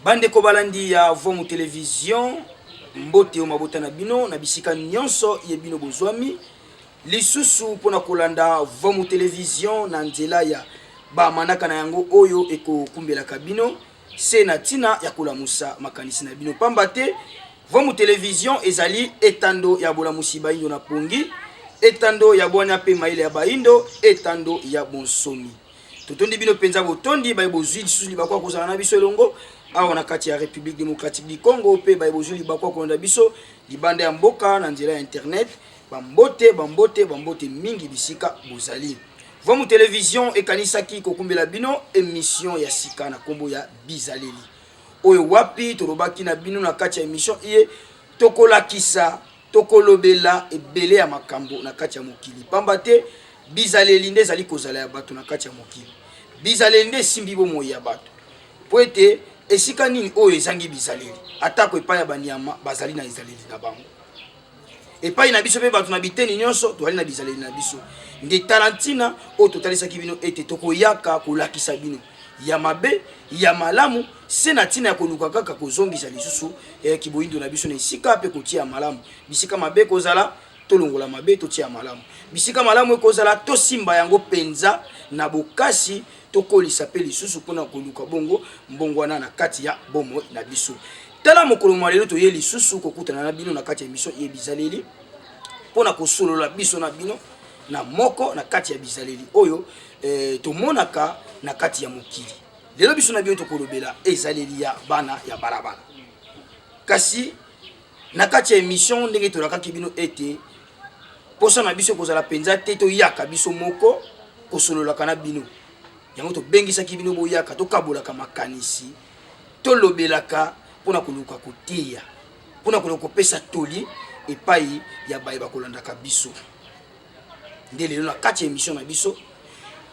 Bandeko balandi ya Vomu Television, mbote o mabota na bino na bisika nyonso ye bino bozwami lisusu mpo na kolanda Vomu Television na nzela ya ba manaka na yango oyo ekokumbelaka bino se na ntina ya kolamusa makanisi na bino, pamba te Vomu Television ezali etando ya bolamusi baindo na pongi, etando ya bwania mpe mayele ya baindo, etando ya bonsomi. Totondi bino mpenza botondi baye bozwi lisusu libaku ya kozala na biso elongo awa na kati ya Republique Democratique du Congo mpe baye bozwi libaku ya kolanda biso libanda ya mboka na nzela ya internet. Bambote, bambote, bambote mingi bisika bozali. Vomu Television ekanisaki kokumbela bino emission ya sika na kombo ya Bizaleli, oyo wapi tolobaki na bino na kati ya emission iye tokolakisa, tokolobela ebele ya makambo na kati ya mokili, pamba te bizaleli nde ezali kozala ya bato na kati ya mokili. Bizaleli nde esimbi bomoi ya bato, mpo ete esika nini oyo ezangi bizaleli? Atako epai ya banyama bazali na ezaleli na bango, epai na biso mpe bato na biteni nyonso tozali na bizaleli na biso. Nde tala ntina oyo totalisaki bino ete tokoyaka kolakisa bino ya mabe, ya malamu, se na ntina ya koluka kaka kozongisa lisusu kiboyindo na biso na esika mpe kotia ya malamu. Bisika mabe ekozala, tolongola mabe, totia ya malamu. Bisika malamu ekozala, tosimba yango mpenza na bokasi, tokolisa mpe lisusu mpo na koluka bongo mbongwana na kati ya bomoi na biso. Tala mokolo mwa lelo toye lisusu kokutana na bino na kati ya emission ye bizaleli mpo na kosolola biso na bino na moko na kati ya bizaleli oyo tomonaka na kati ya mokili. Lelo biso na bino tokolobela ezaleli ya bana ya balabala. Kasi na kati ya emission ndenge tolakaki bino ete posa na biso ekozala mpenza te toyaka biso moko kosololaka na bino, yango tobengisaki bino boyaka tokabolaka makanisi, tolobelaka mpona koluka koteya, mpona koluka kopesa toli epai ya baye bakolandaka biso. Nde lelo na kati ya emission na biso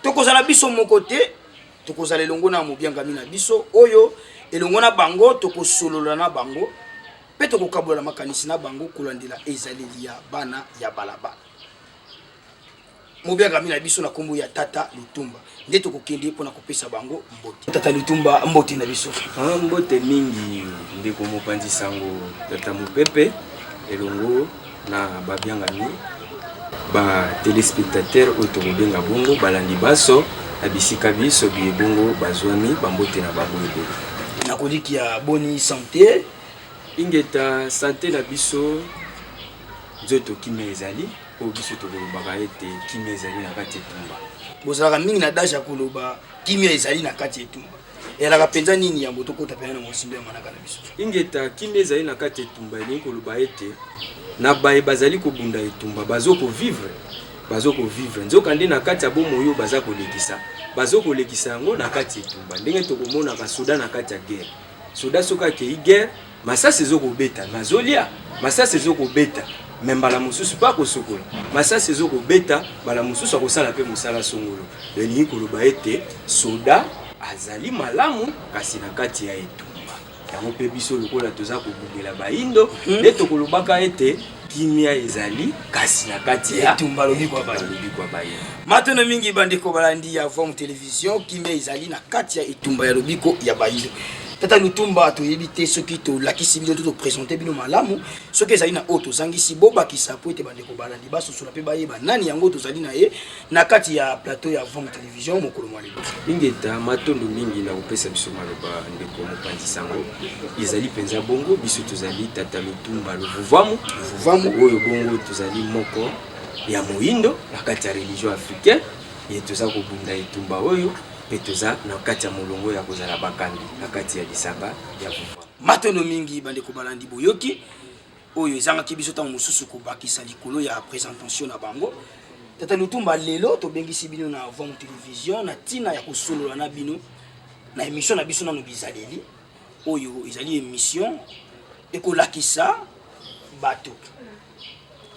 tokozala biso moko te, tokozala elongo na mobiangami na biso oyo elongo na bango tokosolola na bango mpe tokokabola makanisi na bango kolandela ezaleli ya bana ya balabala. Mobiangami na biso na kombo ya Tata Lutumba nde tokokende mpona kopesa bango mbote. Tata Lutumba, mbote na biso. Mbote mingi ndeko mopanzi sango Tata Mopepe elongo na babiangami ba telespectateur oyo tokobenga bongo balandi baso na bisika biso biye bongo bazwami, bambote na bango ebele. Nakolikia boni sante? Ingeta, sante na biso nzoto kimia ezali, oyo biso tokolobaka ete kimia ezali na kati etumba. Bozalaka mingi na dage ya koloba kimia ezali na kati etumba, ezalaka mpenza nini? Yango tokota mpenza na mozindo ya manaka na biso. Ingeta, kimia ezali na kati etumba elingi koloba ete na baye bazali kobunda etumba bazo kovivre, bazo kovivre nzoka nde na kati ya bomoi oyo baza kolekisa, bazo kolekisa yango na kati etumba. Ndenge tokomonaka soda na kati ya guerre, soda soki akei guerre, masasi ezokobeta mazolia, masasi ezokobeta me mbala mosusu mpe akosokola, masasi ezokobeta mbala mosusu akosala mpe mosala songolo. Elingi koloba ete soda azali malamu kasi na kati ya etumba. Yango mpe biso lokola toza kobundela bayindo nde tokolobaka ete kimia ezali kasi na kati ya etumba, lobiko ya bayindo. Matono mingi bandeko balandi ya Vom Television, kimia ezali na kati ya etumba ya lobiko ya bayindo. Tata Lutumba, toyebi te soki tolakisi bino to topresente bino malamu, soki ezali na oyo tozangisi bobakisa po ete bandeko balandi basosola mpe bayeba nani yango tozali na ye na kati ya plateau ya Vom Television mokolo mwa lelo. Ingeta, matondo mingi na kopesa biso maloba ndeko mopanzi sango. Ezali mpenza bongo, biso tozali Tata Lutumba Luvuvamu, Luvuvamu oyo bongo tozali moko ya moyindo na kati ya religion africaine, ye toza kobunda etumba oyo mpe toza na kati ya molongo ya kozala bakambi na kati ya lisanga ya Vuvamu. Matondo mingi bandeko balandi, boyoki oyo ezangaki biso ntango mosusu kobakisa likolo ya présentation na bango. Tata Lutumba, lelo tobengisi bino na Vom Television na ntina ya kosolola na bino na émission na biso nano bizaleli, oyo ezali émission ekolakisa bato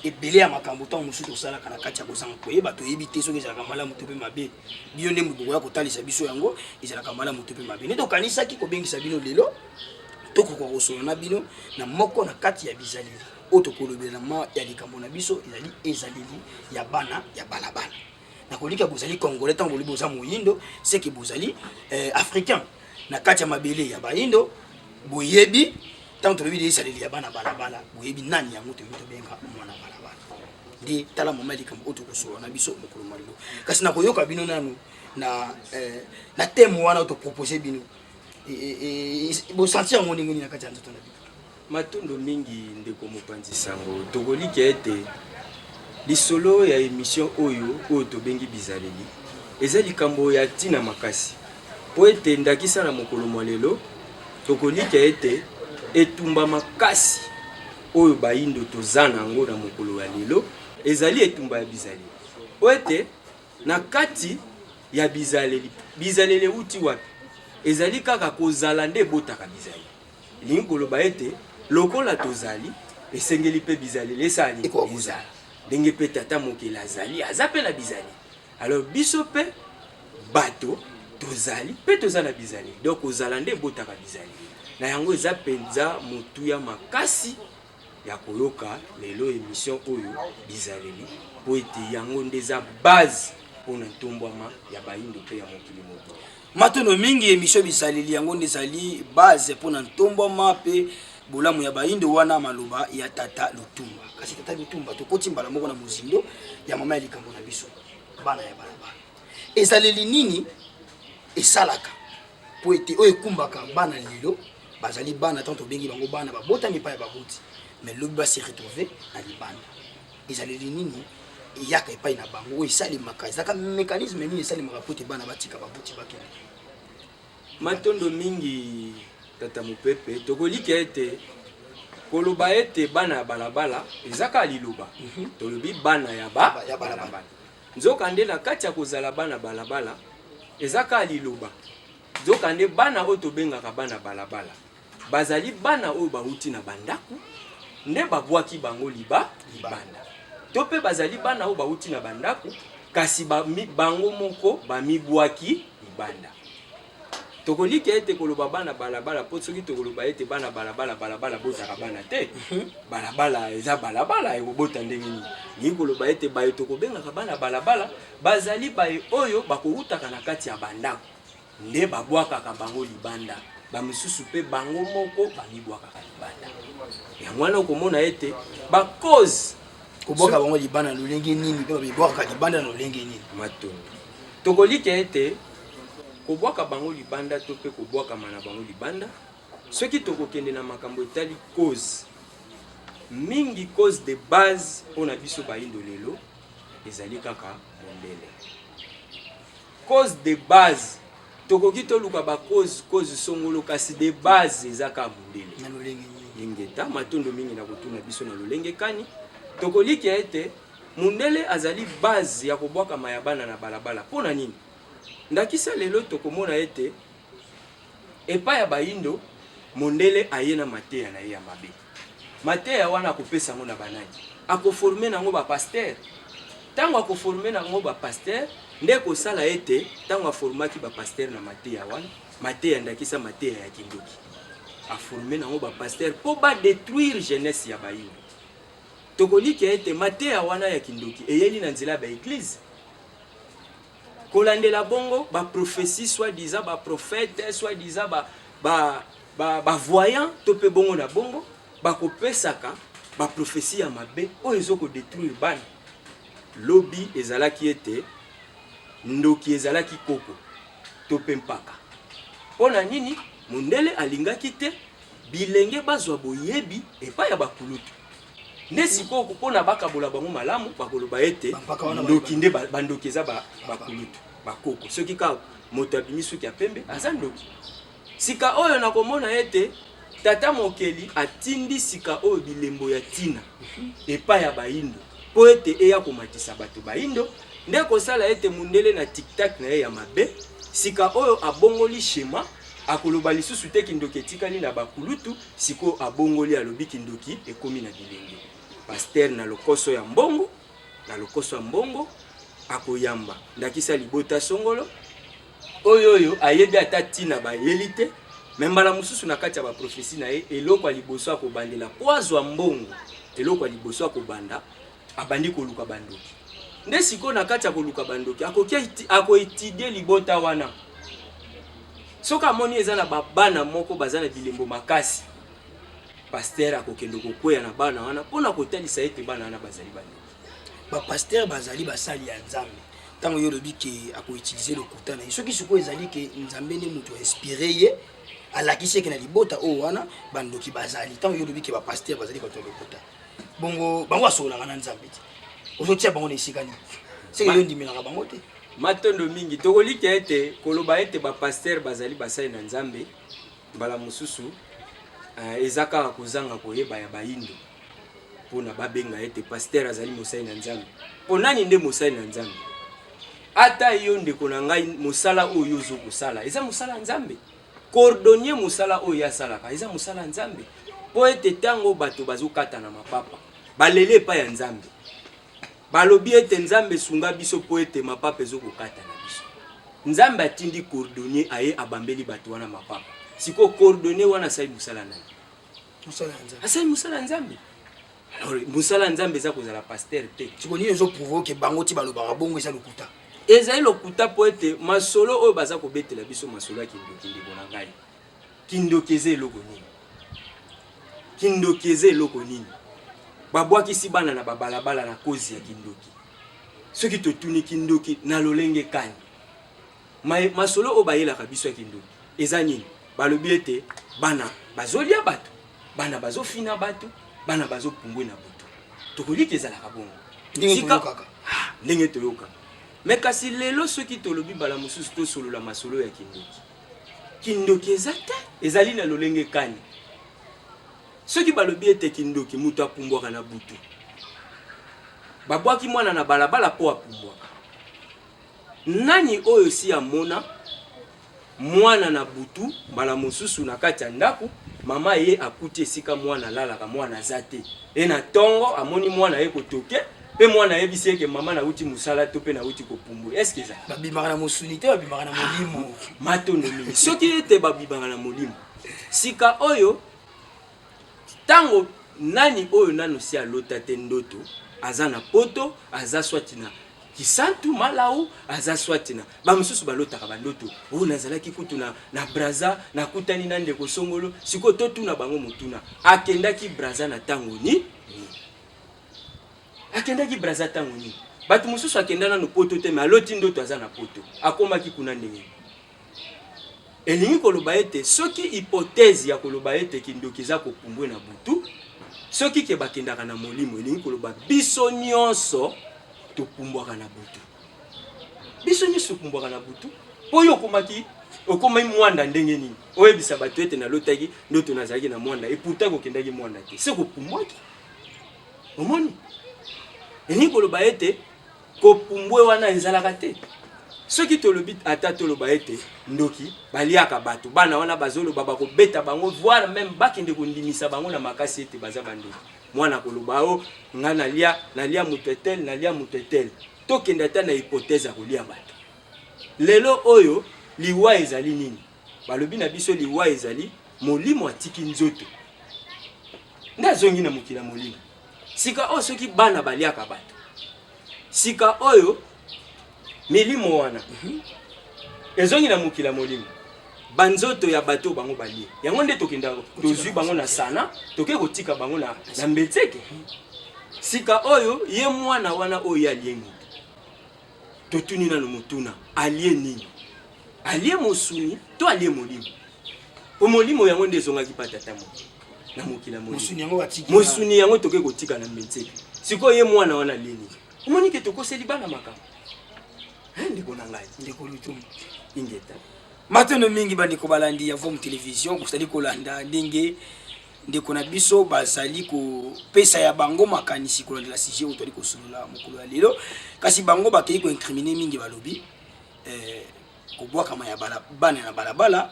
ebele ya makambo ntango mosusu tosalaka na kati ya kozanga koyeba. Toyebi te soki ezalaka malamu to mpe mabe. Bino nde bokoya kotalisa biso yango ezalaka malamu to mpe mabe. Nde tokanisaki kobengisa bino lelo tokoka kosolola na bino na moko na kati ya bizaleli oyo tokolobela na ma ya likambo na biso, ezali ezaleli ya bana ya balabala. Nakolika bozali congolais, ntango bolobi boza moyindo, seke bozali africain na kati ya mabele ya bayindo. Boyebi ntango tolobi ezaleli ya bana balabala, boyebi nani yango toyebi tobenga mwana balabala. Nde tala mama likambo oyo tokosolola na biso mokolo mwa lelo. Kasi nakoyoka bino nanu na thème wana topropose bino, bosentir yango ndenge nini na kati ya nzoto na bino? Matondo mingi, ndeko mopanzi sango. Tokolikia ete lisolo ya émission oyo tobengi bizaleli eza likambo ya ntina makasi, mpo ete ndakisa na mokolo mwa lelo tokolikia ete etumba makasi oyo bayindo toza na yango na mokolo ya lelo ezali etumba ya bizaleli. Po ete na kati ya bizaleli, bizaleli euti wapi? Ezali kaka kozala nde ebotaka bizaleli. Elingi koloba ete lokola tozali, esengeli mpe bizaleli esala nini? Ezala ndenge mpe tata mokeli azali, aza mpe na bizaleli. Alors biso mpe bato tozali mpe toza na bizaleli. Donc kozala nde ebotaka bizaleli. Na yango eza mpenza motuya makasi ya koyoka lelo émission oyo bizaleli, mpo ete yango nde eza base mpona ntombwama ya bayindo mpe ya mokili mobimba. Matono mingi. Émission bizaleli, yango nde ezali base mpona ntombwama mpe bolamu ya bayindo. Wana maloba ya tata Lutumba. Kasi tata Lutumba, tokoti mbala moko na mozindo ya mama ya likambo na biso, bana ya balabala. Ezaleli nini esalaka po ete oyo ekumbaka bana lelo bazali bana, ntango tobengi bango bana, babotami epai ya baboti, mais lobi base retrouve na libanda? Ezaleli nini eyaka epai na bango oyo esalemaka? Ezalaka mécanisme nini esalemaka po ete bana batika baboti, bakende? Matondo mingi, tata mopepe. Tokolikia ete koloba ete bana ya balabala eza kaka liloba. Tolobi bana ya ba ya balabala. Balabala. Nzokande na kati ya kozala bana balabala eza kaka liloba, nzokande bana oyo tobengaka bana balabala bazali bana oyo bauti na bandako nde babwaki bango libanda, to mpe bazali bana oyo bauti na bandako kasi bango moko bamibwaki libanda. Tokolika ete koloba bana balabala, mpo soki tokoloba ete bana balabala, balabala botaka bana te. Balabala eza balabala, ekobota ndenge nini? Lingi koloba ete baye tokobengaka bana balabala bazali baye oyo bakowutaka na kati ya bandako nde babwakaka bango libanda, bamisusu mpe bango moko bamibwakaka libanda. Yango wana okomona ete bacause Kobwaka bango libanda na lolenge nini, mpe babibwakaka libanda na lolenge nini? Matondo. Tokolika ete kobwaka bango libanda to mpe kobwakama na bango libanda, soki tokokende na makambo etali cause mingi, cause de base mpona biso bayindo lelo ezali kaka mondele. Cause de base, tokoki toluka bacause, cause songolo, kasi de base eza kaka mondele. Na lolenge nini? Ingeta. Matondo mingi na kotuna biso na lolenge kani. Tokolikia ete mundele azali base ya kobwakama ya bana na balabala. Mpo na nini? Ndakisa lelo tokomona ete epai ya bayindo, mondele aye na mateya na ye ya mabe. Mateya wana akopesa yango na banani? Akoforme nango bapasteur. Ntango akoforme nango bapasteur, nde kosala ete ntango aformaki bapasteur na mateya wana, mateya ndakisa mateya ya kindoki, aforme nango bapasteur mpo badétruire jeunesse ya bayindo. Tokolikia ete mateya wana ya kindoki eyeli na nzela ya baéglise. Kolandela bongo baprophétie, soi-disant baprophète, soi-disant bavoyant to mpe bongo na bongo, bakopesaka baprophétie ya mabe oyo ezokodétruire bana. Lobi ezalaki ete ndoki ezalaki koko to mpe mpaka. Mpo na nini? Mondele alingaki te bilenge bazwa boyebi epai ya bakulutu. Nde sikoyo mpona bakabola bango malamu, bakoloba ete Bampaka wana. Ndoki nde bandoki eza bakulutu, bakoko. Soki kaka moto abimi suki ya pembe, aza ndoki. Sika oyo nakomona ete tata mokeli atindi sika oyo bilembo ya ntina epai ya bayindo mpo ete eya komatisa bato bayindo, nde kosala ete mundele na tiktak na ye ya mabe sika oyo abongoli schéma. Akoloba lisusu te kindoki etikali na bakulutu. Sikoyo abongoli, alobi kindoki ekomi na bilenge. Pasteur na lokoso ya mbongo, na lokoso ya mbongo, akoyamba ndakisa libota songolo oyo ayebi ata ntina bayeli te. Me mbala mosusu na kati ya baprophétie na ye, eloko ya liboso akobandela mpo azwa mbongo, eloko ya liboso akobanda, abandi koluka bandoki. Nde sikoyo na kati ya koluka bandoki, akoki akoétudier libota wana. Soki amoni eza na babana moko baza na bilembo makasi, pasteur akokende kokweya na bana wana mpo na kotalisa ete bana wana bazali bandoki. Bapasteur bazali basali ya Nzambe. Ntango yo olobi ke akoutilize lokuta na ye, soki sikoyo ezali ke Nzambe nde moto ainspire ye, alakisi eke na libota oyo wana bandoki bazali, ntango yo olobi ke bapasteur bazali bato ya lokuta, bongo bango basololaka na Nzambe te, ozotia bango na esika nini? Seke yo ondimelaka bango te. Matondo mingi. Tokolika ete koloba ete bapasteur bazali basali na Nzambe, mbala mosusu eza kaka kozanga koyeba ya bayindo mpona babenga ete pasteur azali mosali na Nzambe. Mpo nani nde mosali na Nzambe? Ata yo ndeko na ngai, mosala oyo ozo kosala eza mosala ya Nzambe. Cordonnier, mosala oyo ye asalaka eza mosala ya Nzambe, mpo ete ntango bato bazokata na mapapa, baleli epai ya Nzambe, balobi ete Nzambe sunga biso mpo ete mapapa ezokokata na biso. Nzambe atindi cordonnier, aye abambeli bato wana mapapa. Sikoyo cordonnier wana asali mosala nani? Mosala ya Nzambe. Asali mosala ya Nzambe. Alors mosala ya Nzambe eza kozala pasteur te. Sikoyo nini ezoprouve ke bango ti balobaka bongo eza lokuta? Ezali lokuta mpo ete masolo oyo baza kobetela biso, masolo ya kindoki. Ndeko na ngai, kindoki eza eloko nini? Kindoki eza eloko nini? Babwakisi bana na babalabala na kozi ya kindoki. Soki totuni, kindoki na lolenge kani? Masolo oyo bayelaka biso ya kindoki eza nini? Balobi ete bana bazolia bato, bana bazofina bato, bana bazopumbwe na butu. Tokoliki ezalaka bongo. Ndenge toyokaka. Ah, ndenge toyokaka. Me kasi lelo soki tolobi mbala mosusu tosolola masolo ya kindoki, kindoki eza te, ezali na lolenge kani? Soki balobi ete kindoki, moto apumbwaka na butu, babwaki mwana na balabala mpo apumbwaka, nani oyo si amona mwana na butu, mbala mosusu na kati ya ndako, mama ye akuti esika mwana alalaka, mwana aza te, e na ntongo amoni mwana ye kotoke, mpe mwana ayebisi eke mama nauti mosala to mpe nauti kopumbwe? Eske ezala? Babimaka na mosuni te, babimaka na molimo. Matondo mingi. Soki ete babimaka na molimo, sika oyo ntango nani oyo nano si alota te ndoto aza na Poto, aza swati na Kisantu Malau, aza swati na bamosusu balotaka bandoto oyo nazalaki kutu na Braza, nakutani na ndeko songolo. Sikoyo totuna bango motuna: akendaki Braza na ntango nini? Akendaki Braza ntango nini? Bato mosusu akenda nano Poto te, me aloti ndoto aza na Poto. Akomaki kuna ndenge nini? Elingi koloba ete soki hypothèse ya koloba ete kindoki eza kopumbwe na butu, soki ke bakendaka na molimo, elingi koloba biso nyonso topumbwaka na butu. Biso nyonso topumbwaka na butu. Mpo yo okomaki, okomaki mwanda ndenge nini? Oyebisa bato ete nalotaki ndoto nazalaki na mwanda, et pourtant kokendaki mwanda te, se kopumbwaki. Omoni, elingi koloba ete kopumbwe wana ezalaka te. Soki tolobi, ata toloba ete ndoki baliaka bato, bana wana bazoloba bakobeta bango, voire même bakende kondimisa bango na makasi ete baza bandoki. Mwana koloba o nga nalia, nalia moto etel, nalia moto etel. Tokende ata na hypothèse ya kolia bato. Lelo oyo liwa ezali nini? Balobi na biso liwa ezali molimo atiki nzoto nde azongi na mokili ya molimo. Sika oyo soki bana baliaka bato, sika oyo milimo wana ezongi na mokili ya molimo, banzoto ya bato bango balie yango nde tokenda tozwi bango na sana, toke kotika bango na mbetseke. Sika oyo ye mwana wana oyo alie moto, totuni nano motuna: alie nini? Alie mosuni to alie molimo? Po molimo yango nde ezongaki pa tata moko na mokili ya molimo. Mosuni yango batiki. Mosuni yango toke kotika na mbetseke. Sikoyo ye mwana wana alie nini? Omoni ke tokoseli bana makambo. Ndeko na ngai. Ndeko Lutumba. Ingeta. Matondo mingi, bandeko balandi ya Vom Télévision. Bozali kolanda ndenge ndeko na biso bazali kopesa ya bango makanisi kolandela sujet oyo tozali kosolola mokolo ya lelo. Kasi bango bakei koincrimine mingi, balobi kobwakama ya bana na balabala,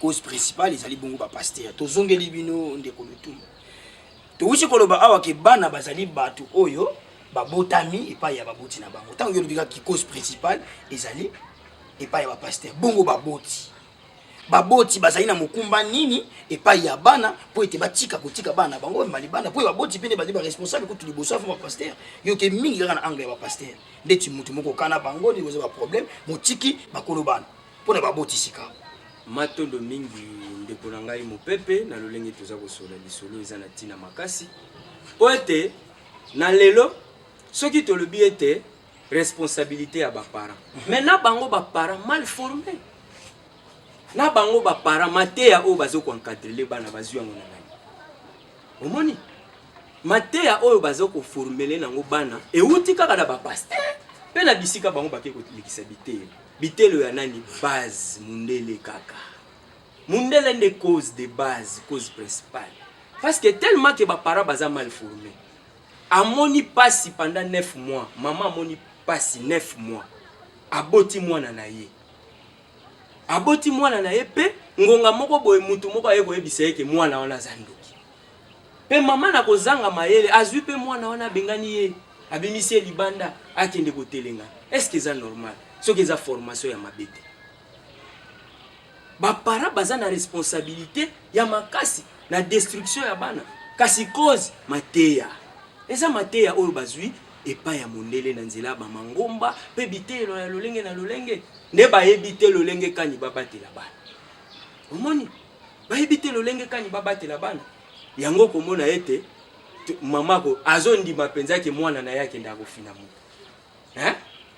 cause principale ezali bongo bapasteur. Tozongeli bino, ndeko Lutumba. Towuti koloba awa ke bana bazali bato oyo babotami epai ya baboti na bango. Ntango yo olobi kaka cause principale ezali epai ya bapasteur, bongo baboti bazali na mokumba nini epai ya bana mpo ete batika kotika bana na bango bamema libanda? Mpo baboti mpe nde bazali baresponsable kutu liboso avant bapasteur. Yo ke mingi kaka na angle ya bapasteur, ndeti motu moko okana bango nini, koza baproblème, motiki bakolo bana. Mpo na baboti sika? Matondo mingi ndeko na ngai Mopepe na lolenge toza kosola lisolo eza na ntina makasi mpo ete na lelo soki tolobi ete responsabilité ya baparent, mais na bango baparent mal formé, na bango baparent mateya oyo bazo koencadrer bana bazwi yango na nani? Omoni, mateya oyo baza koformer nango bana euti kaka na bapasteur mpe na bisika bango bake kolekisa bitelo. Bitelo ya nani? Base mundele kaka. Mundele nde cause de base, cause principale, parce que tellement que baparent baza mal formé, amoni pasi pendant 9 mois, mama amoni pasi 9 mois, aboti mwana na ye, aboti mwana na ye mpe ngonga moko boye mutu moko aye koyebisa ye ke mwana wana aza ndoki. Mpe mama na kozanga mayele azwi mpe mwana wana, abengani ye, abimisi ye libanda, akende kotelenga. Est-ce eza normal soki eza formation ya mabe te? Baparent baza na responsabilité ya makasi na destruction ya bana, kasi cause mateya eza mateya oyo bazwi epai ya mondele na nzela ya bamangomba mpe biteyelo ya lolenge na lolenge. Nde bayebi te lolenge kani babatela bana. Omoni, bayebi te lolenge kani babatela bana. Yango komona ete mama ko azondima mpenza ke mwana na ye akendaka kofina moto, hein?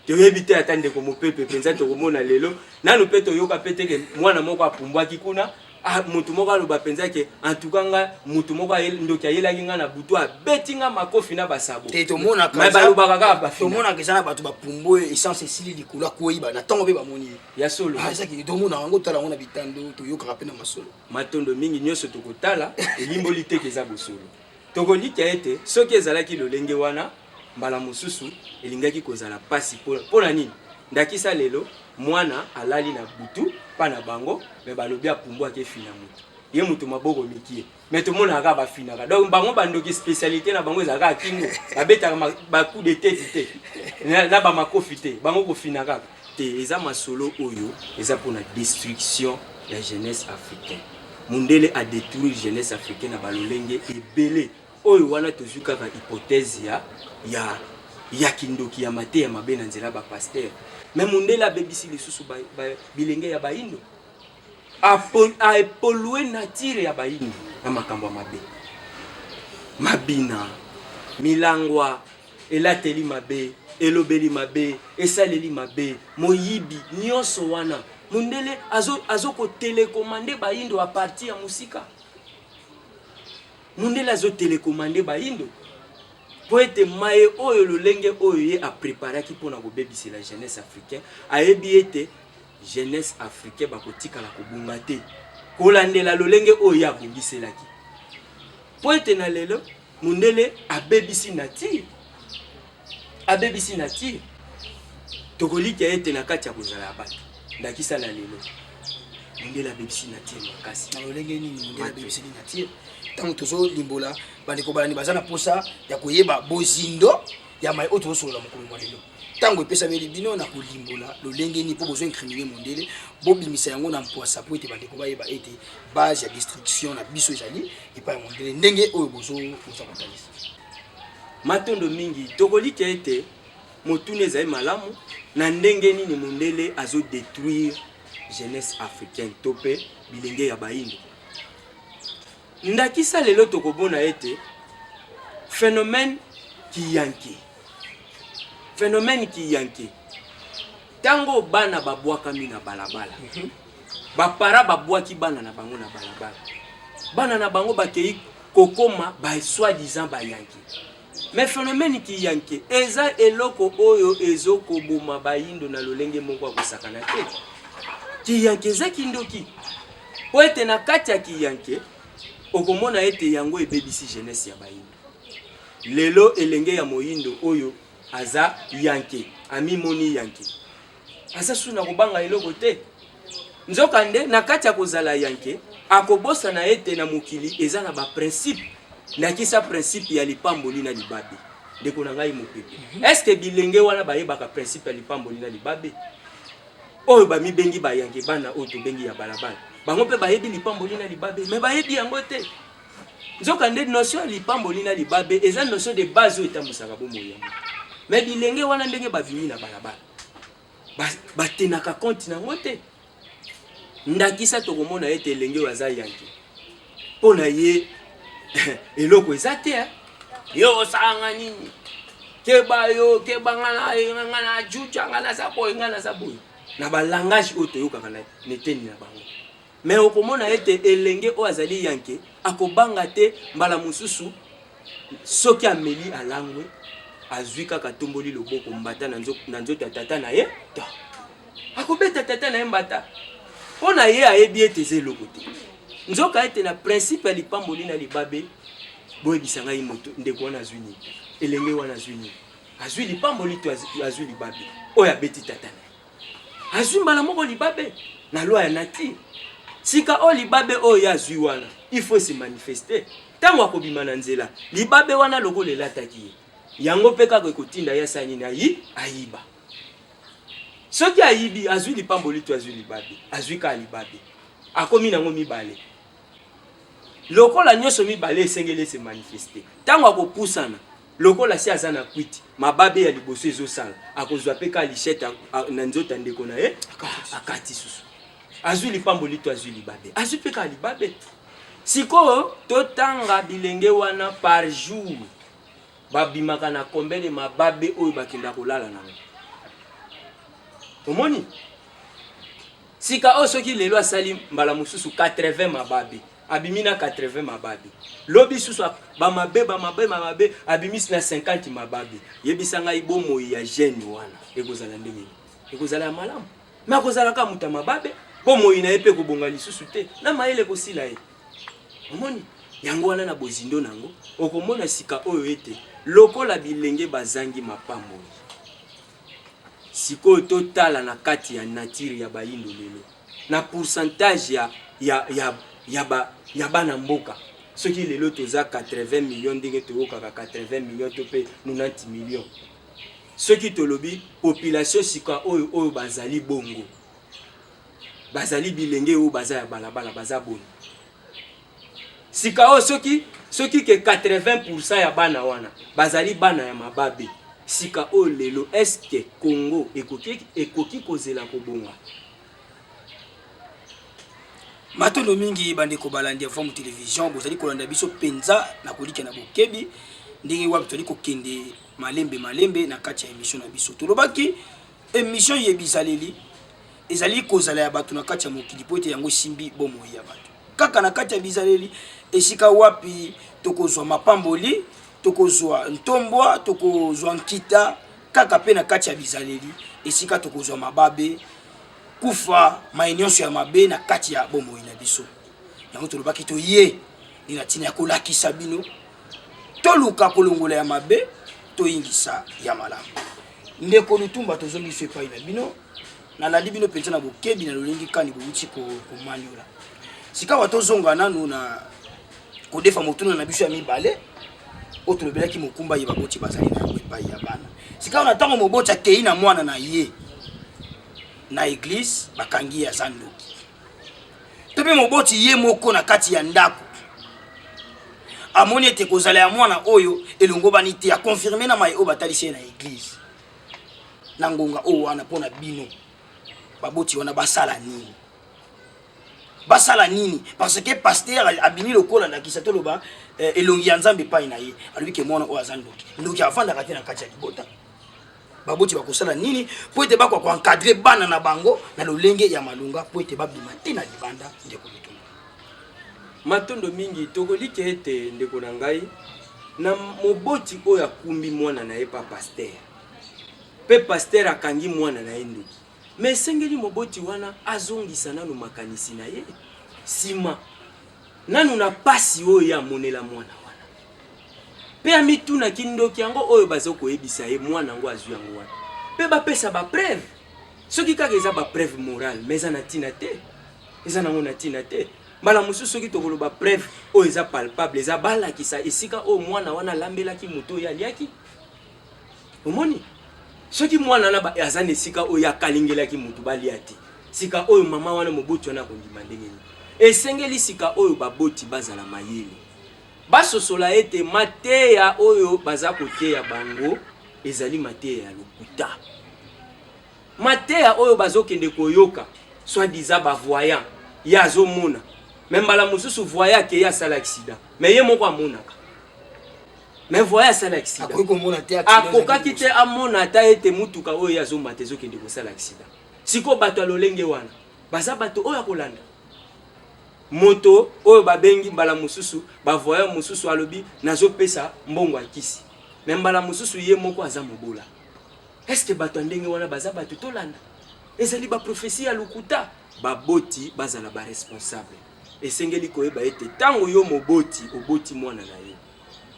Toyebi te ata ndeko Mopepe mpenza tokomona lelo nanu mpe toyoka mpe teke mwana moko apumbwaki kuna. Ah, motu moko aloba mpenza ke en tout cas nga motu moko ndoki ayelaki nga na butu, abeti nga makofi na basabo. Te, tomonaka. Mais balobaka kaka bafina. Tomonaka eza na bato bapumbu, essence esili likolo, akwei na ntongo mpe bamoni ye. Ya solo. Ah, ezaki tomonaka yango, tala yango na bitando, toyokaka mpe na masolo. Matondo mingi. Nyonso tokotala elimboli teke eza bosolo. Tokolikia ete soki ezalaki lolenge wana, mbala mosusu elingaki kozala mpasi. Mpo na nini? Ndakisa lelo mwana alali na butu mpa na bango, me balobi apumbwaki, efina motu, ye motu maboko mikie, me tomonaka kaka bafinaka. Donc bango bandoki, spécialité na bango ezalaka kaka kingo, babetaka bacoup de tête te na bamakofi te, bango kofina kaka te. Eza masolo oyo eza mpona destruction ya jeunesse africaine. Mundele adétruire jeunesse africaine na balolenge ebele. Oyo wana tozwi kaka hypothèse ya kindoki, ya mateya mabe na nzela ya bapasteur. Mais mundele abebisi lisusu bilenge ya bayindo, apolluer nature ya bayindo na makambo ya mabe, mabina, milangwa, elateli mabe, elobeli mabe, esaleli mabe, moyibi, nyonso wana mundele azokotélécommander bayindo à partir ya mosika. Mundele azotélécommander bayindo mpo ete maye oyo lolenge oyo ye apreparaki mpona kobebisela jeunesse africain, ayebi ete jeunesse africain bakotikala kobunga te kolandela lolenge oyo ye abongiselaki. Mpo ete na lelo mundele abebisi nature, abebisi nature. Tokolikia ete na kati ya kozala ya bato, ndakisa na lelo mundele abebisi nature makasi. Na lolenge nini mundele abebiseli nature? Ntango tozolimbola, bandeko balandi baza na mposa ya koyeba bozindo ya mai oyo tozosolola mokolo mwa lelo. Ntango epesameli bino na kolimbola lolenge nini mpo bozoincriminer mondele, bobimisa yango na mpwasa mpo ete bandeko bayeba ete base ya destruction na biso ezali epai ya mondele, ndenge oyo boza kotalisa. Matondo mingi. Tokolikia ete motuna ezali malamu. Na ndenge nini mondele azodétruire jeunesse africaine to mpe bilenge ya bayindo? Ndakisa lelo tokomona ete phénomène kiyanke, phénomène kiyanke, ntango bana babwakami na balabala, bapara babwaki bana na bango na balabala, bana na bango bakei kokoma ba soi-disant bayanke. Mais phénomène kiyanke eza eloko oyo ezokoboma bayindo na lolenge moko ya kosakana te. Kiyanke eza kindoki, po ete na kati ya kiyanke okomona ete yango ebebisi jeunesse ya bayindo. Lelo elenge ya moyindo oyo aza yanke, amimoni yanke, aza su na kobanga eloko te. Nzokande na kati ya kozala yanke, akobosana ete na mokili eza na baprincipe, ndakisa principe ya lipamboli na libabe. Ndeko na ngai Mopepe, est-ce bilenge wana bayebaka principe ya lipamboli na libabe? Oyo bamibengi bayanke, bana oyo tobengi ya balabala, bango mpe bayebi lipamboli na libabe? Me bayebi yango te. Nzokande notion ya lipamboli na libabe eza notion de base oyo etambwisaka bomoi ya moto. Me bilenge wana, ndenge babimi na balabala, batenaka compte nango te. Ndakisa, tokomona ete elenge oyo aza yanke, mpo na ye eloko eza te, eh? Yo osala nga nini? Keba yo, keba nga na nga na juja, nga naza boye, nga naza boye, na balangage oyo toyokaka na eteni na bango. Me okomona ete elenge oyo azali yanke akobanga te. Mbala mosusu soki ameli, alangwe, azwi kaka, atomboli loboko, mbata na nzoto ya tata na ye, to akobeta tata na ye mbata. Mpo na ye ayebi ete eza eloko te. Nzoka ete na principe ya lipamboli na libabe, boyebisa ngai, moto ndeko wana azwi nini? Elenge wana azwi nini? Azwi lipamboli to azwi libabe? Oyo abeti tata na ye azwi mbala moko libabe na loi ya nature. Sika oyo libabe oyo ye azwi wana, il faut se manifester ntango akobima na nzela. Libabe wana lokola elataki ye, yango mpe kaka ekotinda ye asala nini? Ayi ayiba. Soki ayibi, azwi lipamboli to azwi libabe? Azwi kaka libabe. Akomi nango mibale. Lokola nyonso mibale esengeli ese manifester ntango akopusana, lokola si aza na kwiti, mababe ya liboso ezosala, akozwa mpe ka lichete na nzoto ya ndeko na ye, akati susu. Azwi lipamboli to azwi libabe? Azwi mpe kaka libabe. Sikoyo totanga bilenge wana par jour babimaka na combien de mababe oyo bakenda kolala nango. Omoni sika oyo, soki lelo asali mbala mosusu 80 mababe, abimi na 80 mababe, lobi susu bamabe, bamabe, bamabe, abimisi na 50 mababe. Yebisa ngai, bomoi ya jeune wana ekozala ndenge nini? Ekozala ya malamu? Me akozala kaka moto ya mababe. Bomoi na ye mpe ekobonga lisusu te, na mayele ekosila ye. Omoni yango wana na bozindo na yango, okomona sika oyo ete lokola bilenge bazangi mapamboli. Sikoyo totala na kati ya nature ya bayindo lelo, na pourcentage ya bana mboka. Soki lelo toza 80 million, ndenge toyokaka 80 million to mpe 90 million, soki tolobi population sika oyo, oyo bazali bongo, bazali bilenge oyo baza ya balabala, baza boni sika oyo? Soki ke 80 ya bana wana bazali bana ya mababe sika oyo lelo, est-ce Congo ekoki kozela kobonga? Matondo mingi, bandeko balandi ya Vomu Télévision. Bozali kolanda biso mpenza na kolika na bokebi ndenge wapi tozali kokende malembe malembe na kati ya émission na biso. Tolobaki émission ye bizaleli ezali kozala ya bato na kati ya mokili, po ete yango esimbi bomoi ya bato. Kaka na kati ya bizaleli esika wapi tokozwa mapamboli, tokozwa ntombwa, tokozwa nkita. Kaka mpe na kati ya bizaleli esika tokozwa mababe, kufa, mai nyonso ya mabe na kati ya bomoi na biso. Yango tolobaki toye nde na ntina ya kolakisa bino toluka kolongola ya mabe, toyingisa ya malamu. Ndeko Lutumba, tozongi biso epai na bino. Nalandi bino mpenza na bokebi na lolenge kani bowuti komaniola. Sikawa tozonga nanu na kodefa motuna na biso ya mibale oyo tolobelaki, mokumba ye baboti bazali na yango epai ya bana. Sikawa na ntango moboti akei na mwana na ye na église, bakangi ye aza ndoki, to mpe moboti ye moko na kati ya ndako amoni ete kozala ya mwana oyo elongobani te, aconfirmer na mai oyo batalisi ye na église, na ngonga oyo wana, mpo na bino baboti wana basala nini? Basala nini? Parce que pasteur abimi lokola, ndakisa toloba, elongi ya Nzambe epai na ye, alobi ke mwana oyo aza ndoki. Ndoki avandaka te na kati ya libota. Baboti bakosala nini mpo ete bakoka koencadrer bana na bango na lolenge ya malunga, mpo ete babima te na libanda, ndeko Lutumba? Matondo mingi. Tokoliki ete, ndeko na ngai, na moboti oyo akumbi mwana na ye pa pasteur, mpe pasteur akangi mwana na ye ndoki, me esengeli moboti wana azongisa nanu makanisi na ye nsima nanu na pasi oyo ye amonela mwana wana, mpe amitunaki ndoki yango oyo baza koyebisa ye mwana yango azwi yango wana, mpe bapesa bapreuve. Soki kaka eza bapreuve morale, mais eza na ntina te, eza nango na ntina te. Mbala mosusu soki tokoloba preuve oyo eza palpable, eza balakisa esika oyo mwana wana alambelaki moto oyo aliaki. Omoni, soki mwana wana aza na esika oyo akalingelaki motu balia te, sika oyo mama wana, moboti wana akondima ndenge nini? Esengeli sika oyo baboti bazala mayele, basosola ete mateya oyo baza koteya bango ezali mateya ya lokuta. Mateya oyo bazokende koyoka. Soit disant ba voyant, ye azomona. Mais mbala mosusu voyant akei asala accident. Mais ye moko amonaka. Mais voyant asala accident. Akoki komona te accident Akokaki te amona ata ete mutuka oyo ye azomata ezokende kosala accident. Sikoyo bato ya lolenge wana baza bato oyo akolanda. Moto oyo babengi mbala mosusu ba voyant mosusu alobi nazopesa mbongo ya kisi. Mais mbala mosusu ye moko aza mobola. Est-ce que bato ya ndenge wana baza bato tolanda? Ezali ba prophetie ya lokuta. Baboti bazala ba responsable. Esengeli koyeba ete tango yo moboti oboti mwana na yo,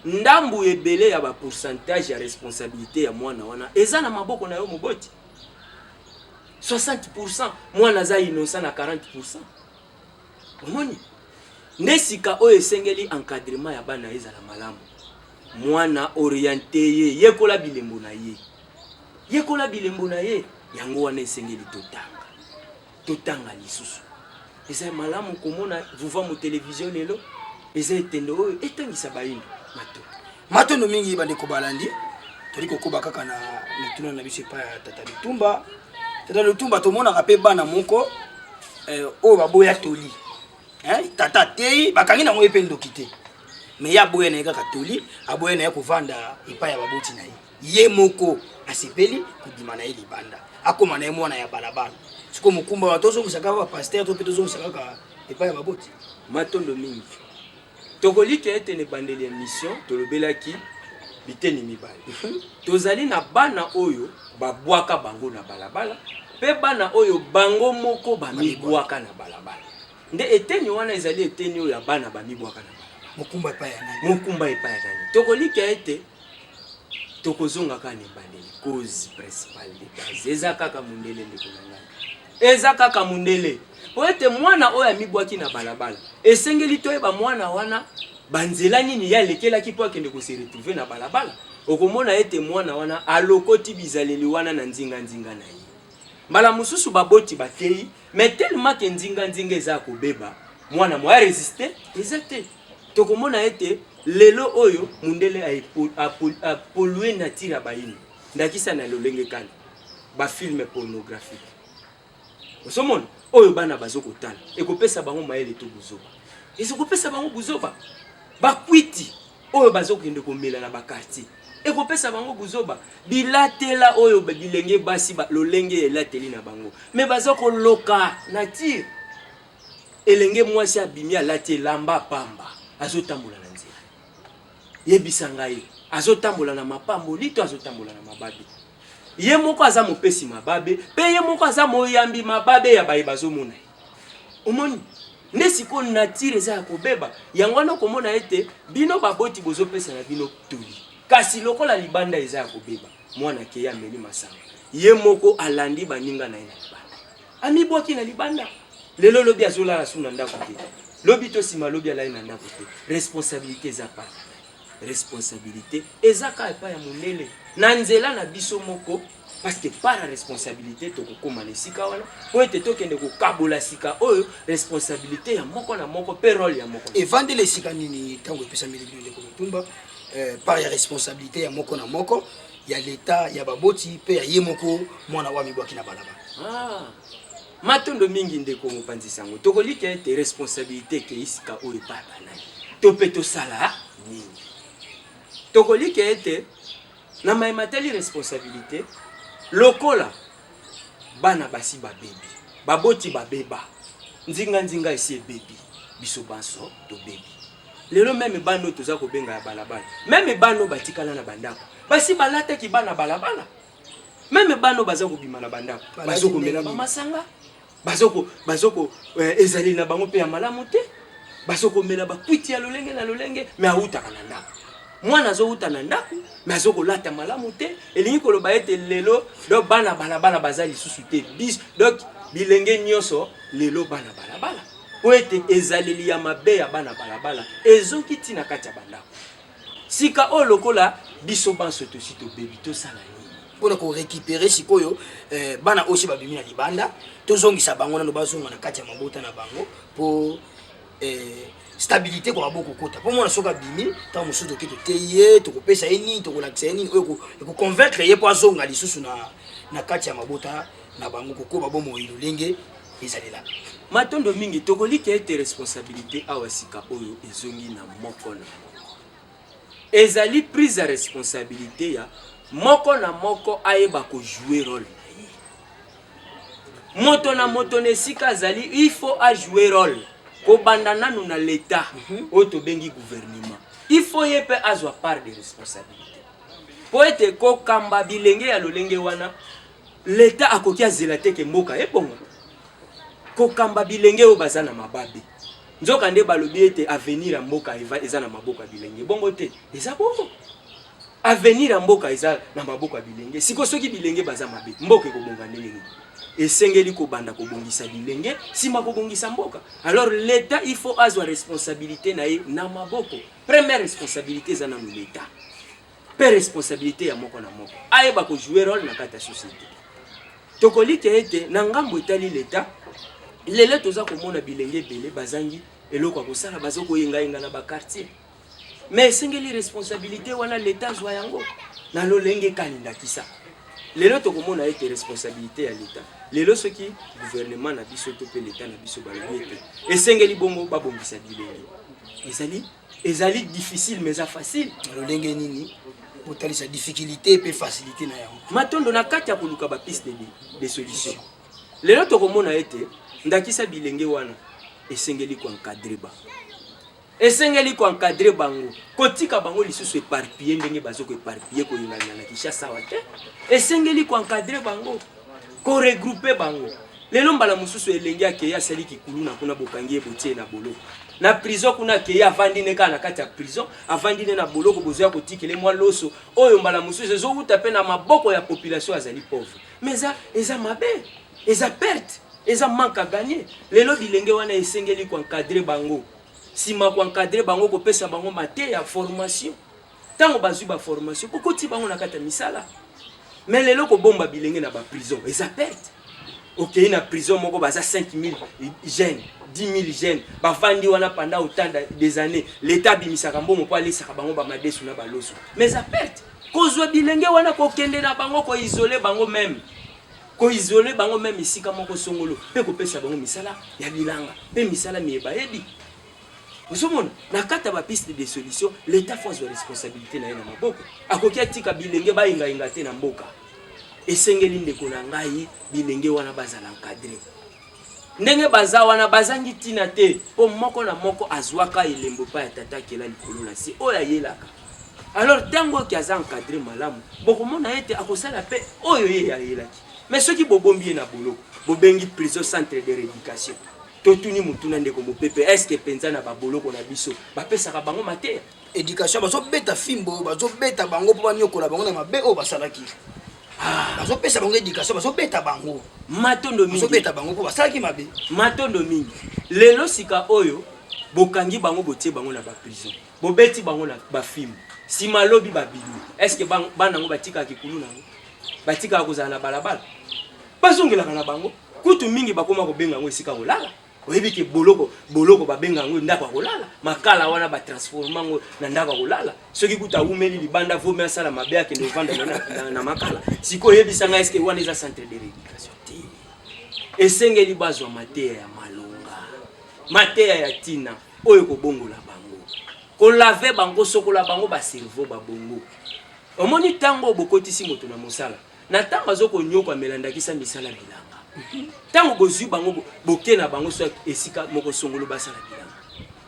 ndambu ebele ya ba pourcentage ya responsabilite ya mwana wana eza na maboko na yo moboti. 60% mwana aza innocent na 40%. Omoni? Nde sika oyo esengeli encadrement ya bana ezala malamu. Mwana oriente ye, yekola bilembo na ye. Yekola bilembo na ye. Yango wana esengeli totanga. Totanga lisusu. Eza malamu komona Vuvamu television lelo. Eza etendo oyo etangisa bayindo. Matondo. Matondo mingi bandeko balandi. Toli kokoba kaka na mituna na biso epai ya Tata Lutumba. Tata Lutumba, tomonaka pe bana moko oyo baboya toli. Hein? Tata ateyi, bakangi nango ye pe ndoki te. Mais ye aboya na ye kaka toli, aboya na ye kovanda epai ya baboti na ye. Ye moko asepeli kobima na ye libanda. Akoma na ye mwana ya balabala. Sikoyo mokumba wana tozongisa kaka ba pasteur to pe tozongisa kaka epai ya baboti. Matondo mingi. Tokolika ete na ebandeli ya emission tolobelaki biteni mibale. Tozali na bana oyo babwaka bango na balabala pe bana oyo bango moko bamibwaka na balabala. Nde eteni wana ezali eteni oyo ya bana bamibwaka na balabala. Mokumba epai ya nani? Mokumba epai ya nani? Tokolika ete tokozonga kaka na ebandeli, cause principale de base eza kaka mondele, ndeko na ngai, eza kaka mondele. Po ete mwana oyo amibwaki na balabala, esengeli toyeba mwana wana banzela nini ye alekelaki po akende ko se retrouver na balabala. Okomona ete mwana wana alokoti bizaleli wana na nzinga-nzinga na ye. Mbala mosusu baboti bateyi, mais tellement que nzinga-nzinga eza ya kobeba, mwana moyen a resister eza te. Tokomona ete lelo oyo mundele a polluer nature ya bayindo, ndakisa na lolenge kani? Ba films pornographiques. Ozomona oyo bana bazo kotala ekopesa bango mayele to buzoba? Ezokopesa bango buzoba. Bakwiti oyo bazokende komela na ba quartier ekopesa bango buzoba. Bilatela oyo bilenge basi ba, lolenge ya elateli na bango, mais baza koloka nature. Elenge mwasi abimi alati elamba pamba, azotambola na nzela. Yebisa ngai, azotambola na mapamboli to azotambola na mababe? Ye moko aza mopesi mababe, pe ye moko aza moyambi mababe ya baye bazomona ye. Omoni? Nde sikoyo nature eza ya kobeba. Yango wana okomona ete bino baboti bozopesa na bino toli. Kasi lokola libanda eza ya kobeba, mwana akei ameli masanga. Ye moko alandi baninga na ye na libanda. Amibwaki na libanda. Lelo lobi azolala su na ndako te. Lobi to sima lobi alali na ndako te. Responsabilité eza pa. Responsabilité eza kaka epai ya mondele. Na nzela na biso moko, parce que par la responsabilité tokokoma na esika wana po ete tokende kokabola sika oyo responsabilité ya moko na moko pe rôle ya moko. Evandeli esika nini ntango epesameli bino ndeko Lutumba par ya responsabilité ya moko na moko ya l'État, ya baboti pe ya ye moko mwana wa mibwaki na balabala? Matondo mingi ndeko mopanzi sango. Tokolika ete responsabilité ekei sika oyo epai ya banani to pe tosala nini? Tokolika ete na maye matali responsabilité, lokola bana basi babebi, baboti babeba, nzinga nzinga esi ebebi, biso banso tobebi. Lelo meme bana oyo toza kobenga ya balabala, meme bana oyo batikala na bandako, basi balataki bana balabala. Meme bana oyo baza kobima na bandako, Balati bazo komela ndenge ba masanga, bazoko ezali na bango pe ya malamu te, bazo komela ba kwiti ya lolenge na lolenge, mais awutaka na ndako. Mwana azowuta na ndako, mais azokolata malamu te. Elingi koloba ete lelo, donc bana balabala baza lisusu te. Bis, donc bilenge nyonso lelo bana balabala. Po ete ezaleli ya mabe ya bana balabala ezoki ti na kati ya bandako. Sika oyo lokola biso banso tosi tobebi, tosala nini? Mpona ko récupérer sikoyo bana oyo si babimi na libanda, tozongisa bango nano bazonga na kati ya mabota na bango po stabilité kwa boko kota. Po mwana soki abimi, tango mosusu toke toteyi ye, tokopesa ye nini, tokolakisa ye nini, oyo eko convaincre ye po azonga lisusu na kati ya mabota na bango, kokoba bomoi lolenge Ezalelaka. Matondo mingi. Tokolika ete responsabilité awa sika oyo ezongi na moko na moko. Ezali prise ya responsabilité ya moko na moko, ayeba kojouer rôle na ye. Moto na moto na esika azali, il faut ajouer rôle. Kobanda nanu na l'État oyo tobengi gouvernement, il faut ye mpe azwa part de responsabilité, mpo ete kokamba bilenge ya lolenge wana, l'État akoki azela te ke mboka ebonga. Kokamba bilenge oyo baza na mababe, nzoka nde balobi ete avenir ya mboka eza na maboko ya bilenge. Bongo te, eza bongo, avenir ya mboka eza na maboko ya bilenge. Siko soki bilenge baza mabe, mboka ekobonga ndenge nini? Esengeli kobanda kobongisa bilenge, nsima kobongisa mboka. Alors l'État, il faut azwa responsabilité na ye na maboko. Première responsabilité eza nanu l'État, mpe responsabilité ya moko na moko, ayeba kojouer rôle na kati ya société. Tokolika ete na ngambo etali l'État, lelo toza komona bilenge ebele bazangi eloko ya kosala, baza koyengayenga na baquartier. Mais esengeli responsabilité wana l'État azwa yango na lolenge kani? Ndakisa, lelo tokomona ete responsabilité ya l'État, lelo soki gouvernement na biso to mpe l'État na biso balobi ete esengeli bongo babongisa bilenge, ezali difficile, mais eza facile. Na lolenge nini? Botalisa difficulté mpe facilité na yango. Matondo. Na kati ya koluka bapiste de solution, lelo tokomona ete ndakisa bilenge wana esengeli koencadrer bango, esengeli koencadrer bango, kotika bango lisusu éparpillé ndenge baza koéparpiller, koyingana na Kinshasa awa te. Esengeli koencadrer bango, koregrouper bango. Lelo mbala mosusu elenge akei, asali kikuluna kuna, bokangi ye, botie na boloko, na prison kuna. Akei, avandi ne kaka na kati ya prison, avandi ne na boloko, bozoya kotikele mwa loso oyo mbala mosusu ezowuta mpe na maboko ya population azali pauvre. Mais eza mabe, eza perte, eza manque à gagner. Lelo bilenge wana esengeli koencadrer bango. Nsima koencadrer bango, kopesa bango mateya, formation. Ntango bazwi baformation, bokoti bango na kati ya misala. Mais lelo kobomba bilenge na baprison eza perte. Okei na prison moko, baza 5000 jeunes, 10 000 jeunes, bavandi wana pendant autant des années. L'État abimisaka mbongo mpo alesaka bango bamadesu na baloso, mais eza perte. Kozwa bilenge wana, kokende na bango, koisoler bango même, koisoler bango même esika moko songolo, mpe kopesa bango misala ya bilanga mpe misala miye bayebi. Ozomona, na kati ya bapiste de solution, l'État faut azwa responsabilité na ye na maboko. Akoki atika bilenge bayingayenga te na mboka. Esengeli, ndeko na ngai, bilenge wana bazala encadré. Ndenge baza wana, bazangi ntina te, mpo moko na moko azwaka elembo epai ya Tata akela likolo na se oyo ayelaka. Alors ntango oyo aza encadré malamu, bokomona ete akosala mpe oyo ye ayelaki. Mais soki bobombi ye na boloko, bobengi prison centre de rééducation, totuni motuna, ndeko mopepe: est-ce mpenza na baboloko na biso bapesaka bango mateya? Éducation, bazobeta fimbo, bazobeta bango mpo banyokola bango na mabe oyo basalaki. Bazopesa bango éducation, bazobeta bango. Matondo mingi. Bazobeta bango mpo basalaki mabe. Matondo mingi. Lelo sika oyo bokangi bango, botie bango na baprison, bobeti bango na bafimbo, nsima lobi babimi. Est-ce bana yango batikaka kikulu nango? Batikaka kozala na balabala, bazongelaka na bango. Kutu mingi bakóma kobenga yango esika kolala. Oyebi ke boloko, boloko babenga yango ndako ya kolala. Makala wana batransformer yango na ndako ya kolala. Soki kutu awumeli libanda, vomi asala mabe, akende ovanda na makala. Sikoyo oyebisa ngai, est-ce wana eza centre de rééducation te? Esengeli bazwa mateya ya malonga, mateya ya ntina oyo kobongola bango, kolaver bango, sokola bango bacerveau, babongo. Omoni, ntango bokotisi moto na mosala, na ntango azokonyokwamela, ndakisa misala bilanga, ntango bozwi bango, boke na bango so esika moko songolo, basala bilanga,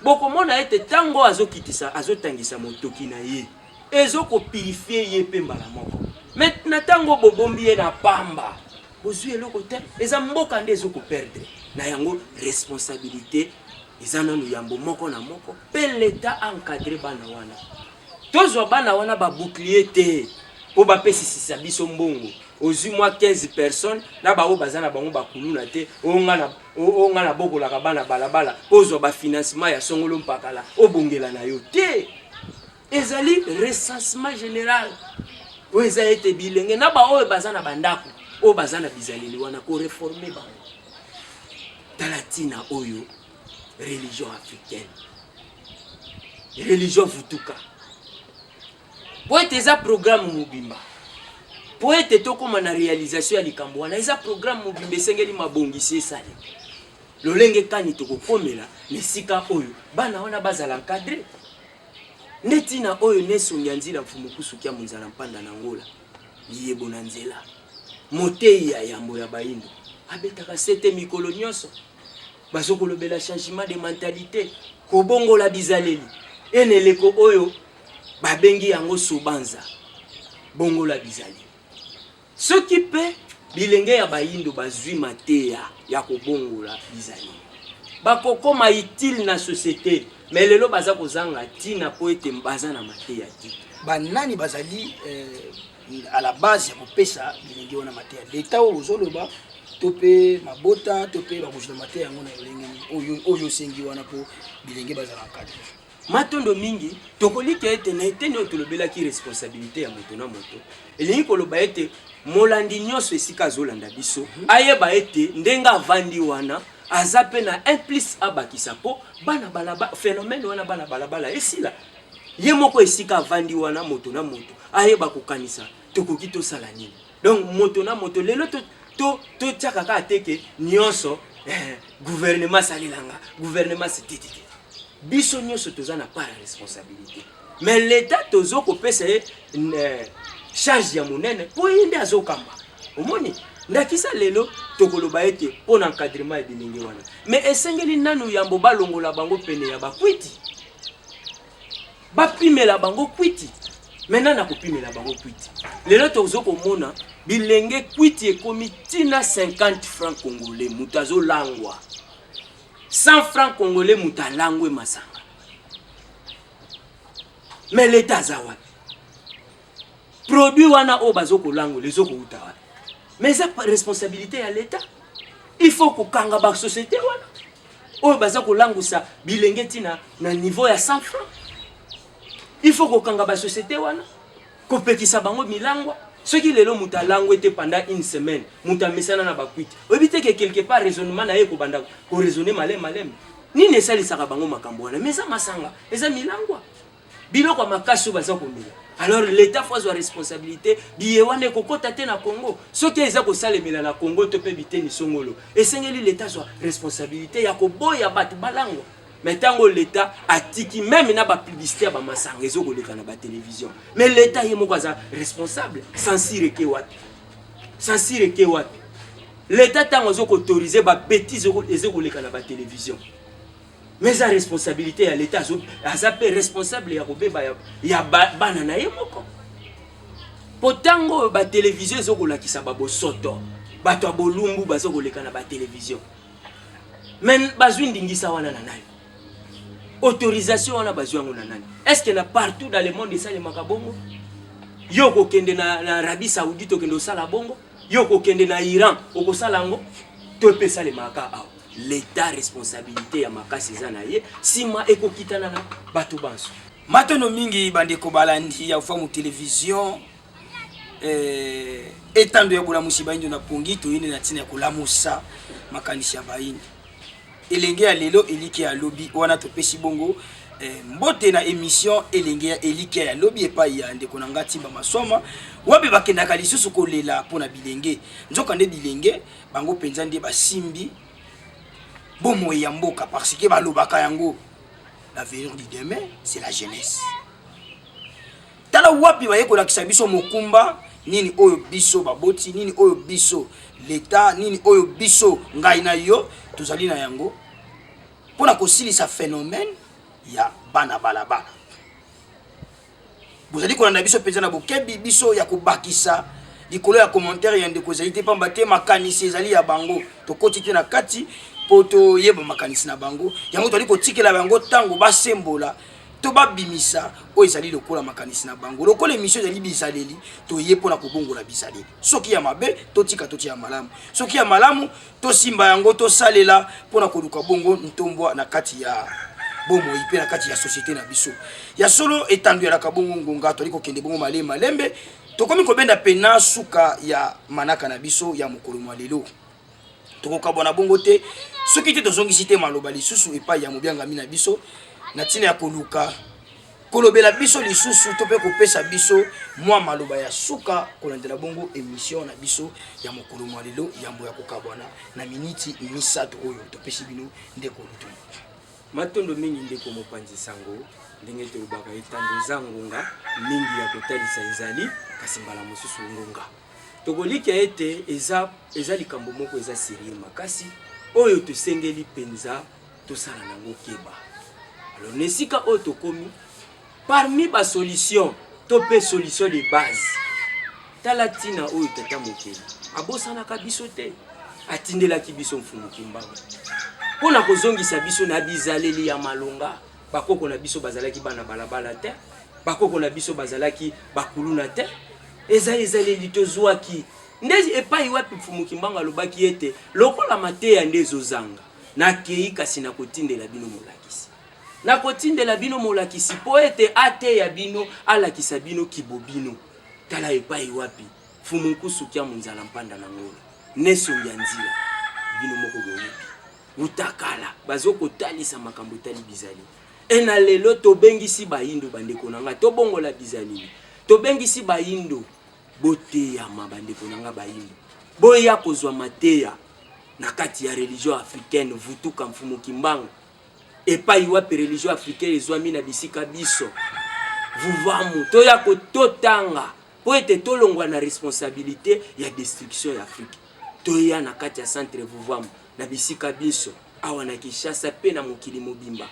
bokomona ete ntango azokitisa, azotangisa motoki na ye, ezokopurifier ye mpe mbala moko. Mais na ntango bobombi ye na pamba, bozwi eloko te, eza mboka nde ezokoperdre na yango. Responsabilité eza nanu yambo moko na moko, mpe l'État encadre bana wana. Tozwa bana wana babouclier te mpo bapesisisa biso mbongo. Ozwi mwa 15 personnes na bango, baza na bango bakuluna te. Oyo nga nabokolaka bana balabala, ozwa bafinancement ya songolo mpakala, obongela na yo te. Ezali recensement général oyo eza ete bilenge na baoyo baza na bandako, oyo baza na bizaleli wana, koreformer bango. Tala ntina oyo religion africaine, religion vutuka, po ete eza programme mobimba. Po ete tokóma na réalisation ya likambo wana, eza programme mobimba, esengeli mabongisi esali. Lolenge kani tokokomela na esika oyo bana wana bazala encadre? Nde ntina oyo ne songi ya nzila Mfumu Kusu Kia Munzala Mpanda na Ngola, liyebo na nzela, moteyi ya yambo ya bayindo, abetaka sete mikolo nyonso. Bazokolobela changement de mentalite, kobongola bizaleli, ene eleko oyo babengi yango sobanza, bongola bizaleli. Soki mpe bilenge ya bayindo bazwi mateya ya kobongola bizaleli, bakokoma utile na societe. Mais lelo baza kozanga ntina mpo ete baza na mateya te. Banani bazali à la base ya kopesa bilenge wana mateya? Leta oyo ozoloba, to mpe mabota, to mpe bakozwa mateya yango na lolenge nini oyo osengi wana mpo bilenge bazala encadre? Matondo mingi. Tokolika ete na eteni oyo tolobelaki responsabilité ya moto na moto, elingi koloba ete molandi nyonso esika azolanda biso ayeba ete ndenge avandi wana aza mpe na un plus abakisa mpo bana balaba phénomène wana bana balabala esila. Ye moko esika avandi wana, moto na moto ayeba kokanisa tokoki tosala nini. Donc moto na moto lelo totiaka kaka te ke nyonso gouvernement asalelanga, gouvernement te. Biso nyonso toza na part ya responsabilité, mais l'État tozo kopesa ye charge ya monene mpo ye nde azokamba. Omoni ndakisa lelo tokoloba ete mpo na encadrement ya bilenge wana, mais esengeli nanu yambo balongola bango pene ya bakwiti, bapimela bango kwiti. Maintenant na kopimela bango kwiti, lelo tozo komona bilenge kwiti ekomi ntina 50 francs congolais, moto azolangwa 100 francs congolais, moto alangwe masanga. Mais l'État aza wapi? Produit wana oyo bazokolangola ezokouta wapi? Mais eza responsabilité ya l'État. Il faut kokanga basociété wana oyo baza kolangusa bilenge ntina na niveau ya 100 francs. Il faut kokanga basociété wana, kopekisa bango milangwa. Soki lelo moto alangwe te pendant une semaine, moto amesana na bakwiti, oyebi te ke quelque part raisonnement na ye ekobanda koraisonner maleme maleme. Nini esalisaka bango makambo wana? Mais eza masanga, eza milangwa, biloko ya makasi oyo baza komela. Alors l'État faut azwa responsabilité. Biye wana ekokɔta te na Congo. Soki eza kosalemela na Congo to mpe biteni songolo, esengeli l'État azwa responsabilité ya koboya bato balangwa. Mais ntango l'État atiki même na bapublicité ya bamasanga ezokoleka na batélévision, mais l'État ye moko aza responsable. Censure eke wapi? Censure eke wapi? L'État ntango azokoautoriser babêtises ezokoleka na batélévision, mais eza responsabilité ya l'État. Aza mpe responsable ya kobeba ya bana na ye moko, po ntango oyo batelevizio ezokolakisa babosoto, bato ya bolumbu bazokoleka na batelevizio, mais bazwi ndingisa wana na nani? Autorisation wana bazwi yango na nani? Est ce que na partout dans le monde esalemaka bongo? Yo okokende na Arabie Saoudite, okende osala bongo? Yo okokende na Iran, okosala yango? To mpe esalemaka awa. L'État, responsabilité ya makasi eza na ye, nsima ekokitana na bato banso. Matono mingi, bandeko balandi ya Famu Télévision, etando ya bolamusi bayindo na pongi. Toyinde na ntina ya kolamusa makanisi ya bayindo, elenge ya lelo, elike ya lobi. Wana topesi bongo mbote na émission Elenge ya elike ya lobi epai ya ndeko na nga Ntimba Maswama, wapi bakendaka lisusu kolela mpo na bilenge. Nzoka nde bilenge bango mpenza nde basimbi bomoi ya mboka, parce que balobaka yango, l'avenir du demain, c'est la jeunesse. Tala wapi baye kolakisa biso mokumba nini oyo biso baboti, nini oyo biso l'État, nini oyo biso ngai na yo tozali na yango mpona kosilisa phénomène ya bana balabala. Bozali kolanda biso mpenza na bokebi. Biso ya kobakisa likolo ya commentaire ya ndeko ezali te, pamba te makanisi ezali ya bango. Tokoti te na kati mpo toyeba makanisi na bango. Yango tozali kotikela bango ntango basembola to babimisa oyo ezali lokola makanisi na bango. Lokola émission ezali bizaleli, toye mpona kobongola bizaleli. Soki ya mabe, totika, totia ya malamu. Soki ya malamu, tosimba yango, tosalela mpona koluka bongo ntombwa na kati ya bomoi mpe na kati ya société na biso. Ya solo, etando yalaka bongo ngonga, toali kokende bongo malembe malembe. Tokomi kobenda pena suka ya manaka na biso ya mokolo mwa lelo. Tokokabwana bongo te soki te tozongisi te maloba lisusu epai ya mobiangami na biso na ntina ya koluka. Kolobela biso lisusu to mpe kopesa biso mwa maloba ya suka kolandela bongo emission na biso ya mokolo mwa lelo yambo ya kokabwana na miniti misato oyo topesi bino ndeko Lutumba. Matondo mingi ndeko mopanzi sango, ndenge tolobaka etando eza ngonga mingi ya kotalisa ezali kasi mbala mosusu ngonga tokolikia ete eza, eza likambo moko eza serieux makasi oyo tosengeli mpenza tosala nango keba. Alors na esika oyo tokomi parmi ba solution to mpe solution de base, tala ntina oyo tata mokeli abosanaka biso te, atindelaki biso Mfumu Kimbangu mpo na kozongisa biso na bizaleli ya malonga. Bakoko na biso bazalaki bana balabala te, bakoko na biso bazalaki bakuluna te, eza ezaleli tozwaki nde epai wapi Mfumu Kimbangu alobaki ete lokola mateya nde ezozanga, Nakei, kasi nakotindela bino molakisi. Nakotindela bino molakisi mpo ete ateya bino, alakisa bino kibobino. Tala epai wapi Mfumu Nkusu Kia Munzala Mpanda na Ngolo, Nesongi ya Nzila, bino moko boyebi. Wuta kala, bazo kotalisa makambo etali bizaleli. E na lelo tobengisi bayindo, bandeko na ngai, tobongola bizaleli. Tobengisi bayindo, boteyama bandeko na ngai bayindo. Boya kozwa mateya. na kati ya religion africaine vutuka mfumu kimbangu epai wapi religion africaine ezwami na bisika biso vuvamu toya kototanga mpo ete tolongwa na responsabilité ya destruction ya afrique toya na kati ya centre vuvamu na bisika biso awa na kinshasa mpe na mokili mobimba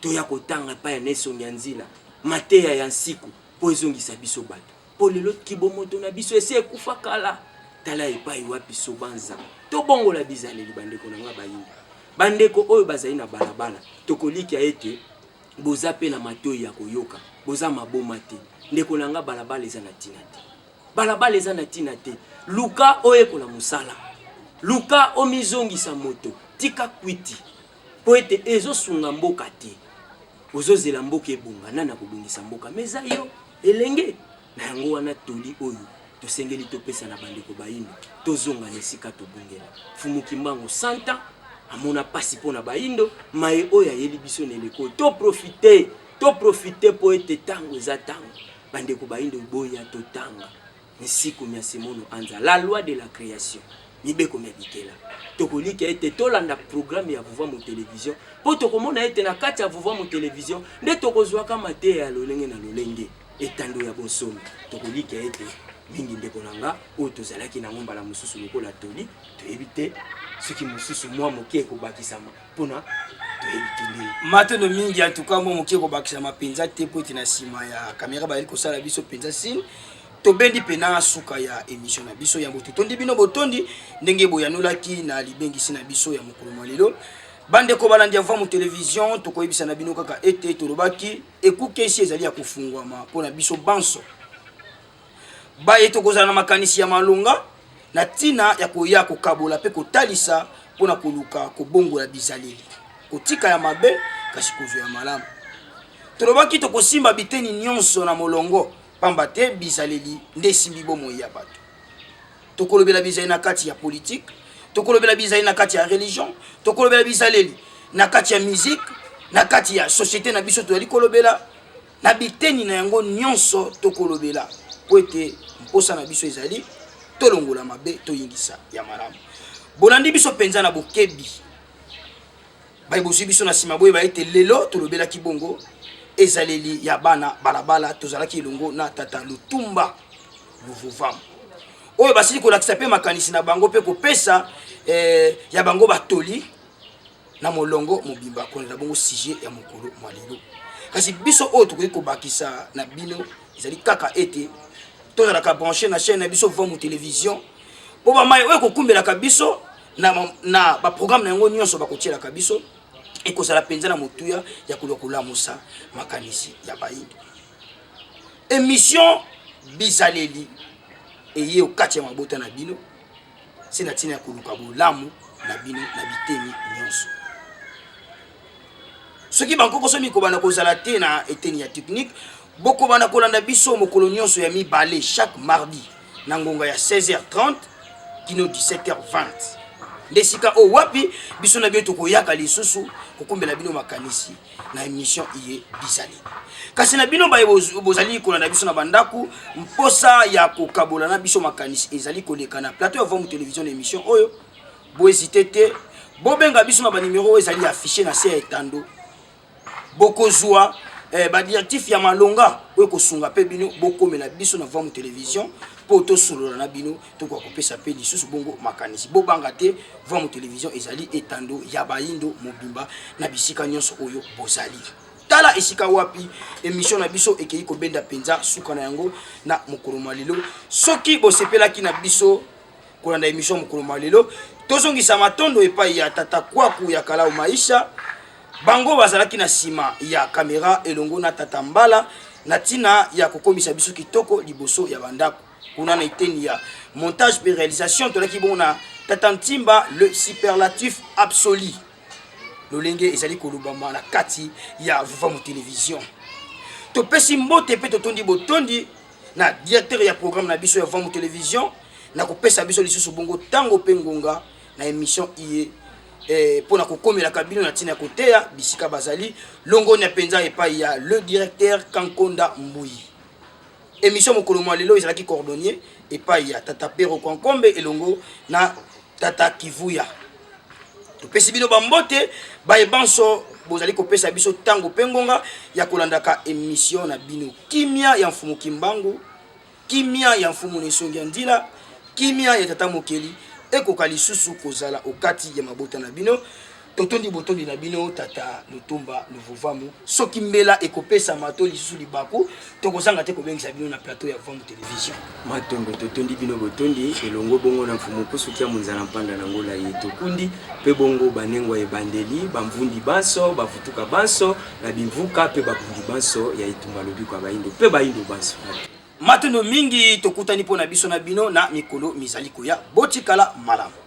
toya kotanga epai ya nesongi ya nzila mateya ya nsiku mpo ezongisa biso bato Po lelo kibomoto na biso esi ekufa kala. Tala epai wapi sobanza. Tobongola bizaleli bandeko na nga bayindo. Bandeko oyo bazali na balabala, tokolikia ete boza pe na matoyi ya koyoka, boza maboma te. Ndeko na nga balabala eza na tina te. Balabala eza na tina te. Luka oyekola mosala. Luka omizongisa moto. Tika kwiti. Po ete ezosunga mboka te. Ozozela mboka ebonga, nani akobongisa mboka? Mais eza yo elenge. Na yango wana toli oyo tosengeli topesa na bandeko bayindo, tozonga na esika tobungela. Mfumu Kimbangu 100 ans amona pasi mpo na bayindo, maye oyo ayeli biso na eleko oyo to profiter, to profiter mpo ete tango eza tango. Bandeko bayindo boya totanga. Nsiku mya Simono Anza, la loi de la creation, mibeko mya bikela. Tokolikia ete tolanda programme ya Vuvamu Television mpo tokomona ete na kati ya Vuvamu Television nde tokozwaka mateya ya lolenge na lolenge, etando ya bonsomi. Tokolikia ete mingi ndeko na nga oyo tozalaki nango mbala mosusu lokola toli, toyebi te soki mosusu mwa moke ekobakisama. mpona toyebi te ndenge. Matondo mingi en tout cas mwa moke kobakisama mpenza te mpo ete na nsima ya kamera bazali kosala biso mpenza signe tobendi mpena suka ya emission na biso yambo totondi bino botondi ndenge boyanolaki na libengisi na biso ya mokolo mwa lelo bandeko balandi ya Vamu Television tokoyebisa na bino kaka ete tolobaki ekuke esi ezali ya kofungwama mpo na biso banso Baye tokozala na makanisi ya malonga na ntina ya koya kokabola mpe kotalisa mpo na koluka kobongola bizaleli, kotika ya mabe kasi kozwa ya malamu. Tolobaki tokosimba biteni nyonso na molongo, pamba te bizaleli nde esimbi bomoi ya bato. Tokolobela bizaleli na kati ya politike, tokolobela bizaleli na kati ya religion, tokolobela bizaleli na kati ya musique, na kati ya societe na biso tozali kolobela Na biteni na yango nyonso tokolobela, mpo ete mposa na biso ezali tolongola mabe toyingisa ya malamu. Bolandi biso mpenza na bokebi. Baye bozwi biso na nsima boyeba ete lelo tolobelaki bongo ezaleli ya bana balabala. Tozalaki elongo na tata Lutumba Luvuvam oyo basili kolakisa mpe makanisi na bango mpe kopesa eh, ya bango batoli na molongo mobimba kolanda bongo sujet ya mokolo mwa lelo. Kasi biso oyo tokoki kobakisa na bino ezali kaka ete tozalaka branche na chaîne na biso Vomu Television mpo bamai oyo ekokumbelaka biso na, na baprograme na yango nyonso bakotielaka biso ekozala mpenza na motuya ya koluka kolamusa makanisi ya bayindo. Emission bizaleli eye okati ya mabota na bino se na ntina ya koluka bolamu na bino na biteni nyonso. Soki bankokoso mikobanda kozala te na eteni ya technique, bokobanda kolanda biso mokolo nyonso ya mibale, chaque mardi na ngonga ya 16h30 kino 17h20. Nde esika oyo wapi biso na bino tokoyaka lisusu kokumbela bino makanisi na emission iye bizali. Kasi na bino baye bozali kolanda biso na bandako, mposa ya kokabola na biso makanisi ezali koleka na plateau ya Vuamu Television na emission oyo, bo hésiter te, bobenga biso na ba numero oyo ezali affiché na se ya etando. Bokozwa eh, ba directif ya malonga oyo ekosunga mpe bino bokomela biso na Vuamu Television mpo tosolola na bino, tokoka kopesa mpe lisusu bongo makanisi. Bobanga te, Vuamu Television ezali etando ya bayindo mobimba na bisika nyonso oyo bozali. Tala esika wapi emission na biso ekei kobenda mpenza suka na yango na mokolo mwa lelo. Soki bosepelaki na biso kolanda emission mokolo mwa lelo, tozongisa matondo epai ya tata Kwaku ya Kalau Maisha. Bango bazalaki na sima ya kamera elongo na tata Mbala na ntina ya kokomisa biso kitoko liboso ya bandako. Kuna na eteni ya montage pe realisation tolaki bongo na tata Ntimba le superlatif absolu. Lolenge ezali kolobama na kati ya Vuvamu Television. Topesi mbote pe totondi botondi na directeur ya programme na biso ya Vuvamu Television na kopesa biso lisusu bongo tango pe ngonga na emission iye eh, mpo na kokomelaka bino na ntina ya koteya bisika bazali longonya mpenza epai ya le directeur Kankonda Mbuyi. Emission mokolo mwa lelo ezalaki cordonnier epai ya tata Pero Kwankombe elongo na tata Kivuya. Topesi bino bambote baye banso bozali kopesa biso ntango mpe ngonga ya kolandaka emission na bino. Kimia ya Mfumu Kimbangu, kimia ya Mfumu Nesongi ya Ndila, kimia ya Tata Mokeli ekoka lisusu kozala okati ya mabota na bino. Totondi botondi na bino tata Lutumba Luvuvamu. Soki mbela ekopesama to lisusu libaku, tokozanga te kobengisa bino na plateau ya Vuvamu Television. Matondo, totondi bino botondi elongo bongo na Mfumu Kusu Kia Munzala Mpanda na Ngola ye tokundi pe bongo banengwa ebandeli bamvundi banso bavutuka banso na bimvuka pe babundi banso ya etumba lobiko ya bayindo pe bayindo banso. Matondo mingi, tokutani po na biso na bino na mikolo mizali koya. Botikala malamu.